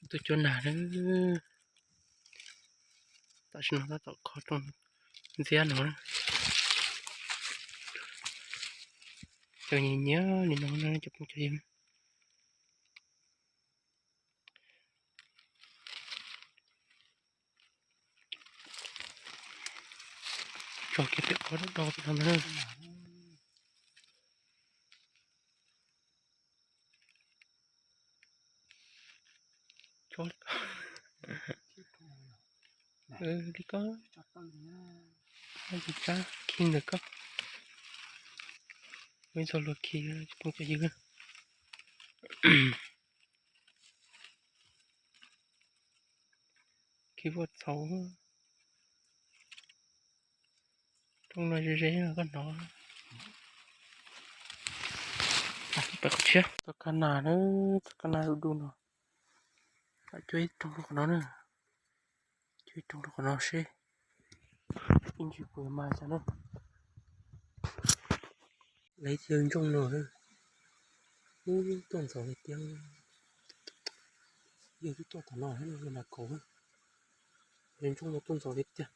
Tus cuab nas na, tam sim no tab tom kho rooj ntxiab no na. Cov nyias nyias li no na cov phooj cov ywg. Tso kiag pem qhov do do pem no ntag na. Li ko, tus tsab khi ntawm ko, ua ib txoj hlua khi cov phooj cov ywg. Khi vuaj txhaus. Rooj no ze ze koj hnov. Peb qhov tshiab txoj kab nas na, txoj kab nas du du no. Cuab ib rooj rau qhov no na, cuab ib rooj rau qhov no seb ib ntsis puas mas cas na. Lawv yawg ntsooj no, tuaj ntxov li tiag. Yawg twb tuaj tom no, yawg nas kaus, yawg ntsooj no tuaj ntxov li tiag.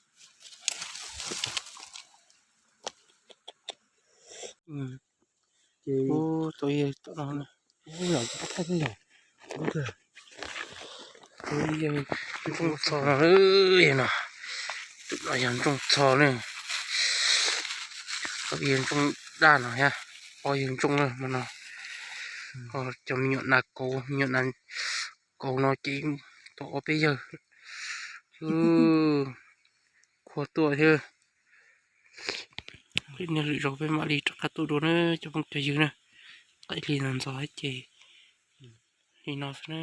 Ces tau yawg tom no, yawg ntsooj txho no, yawg no, tus no yog ntsooj txho ne. Yawg ntsooj daj no thiab, ob yawg ntsooj na no. Cov me nyuam nas kaus, me nyuam nas kaus no ces tau ob peb yawg. Qhuav tuaj thiab. Qhib niag lwm zaus peb mam li rov qab tuaj dua na cov phooj cov ywg na. Qhib li no ntxov ces li no xwb na.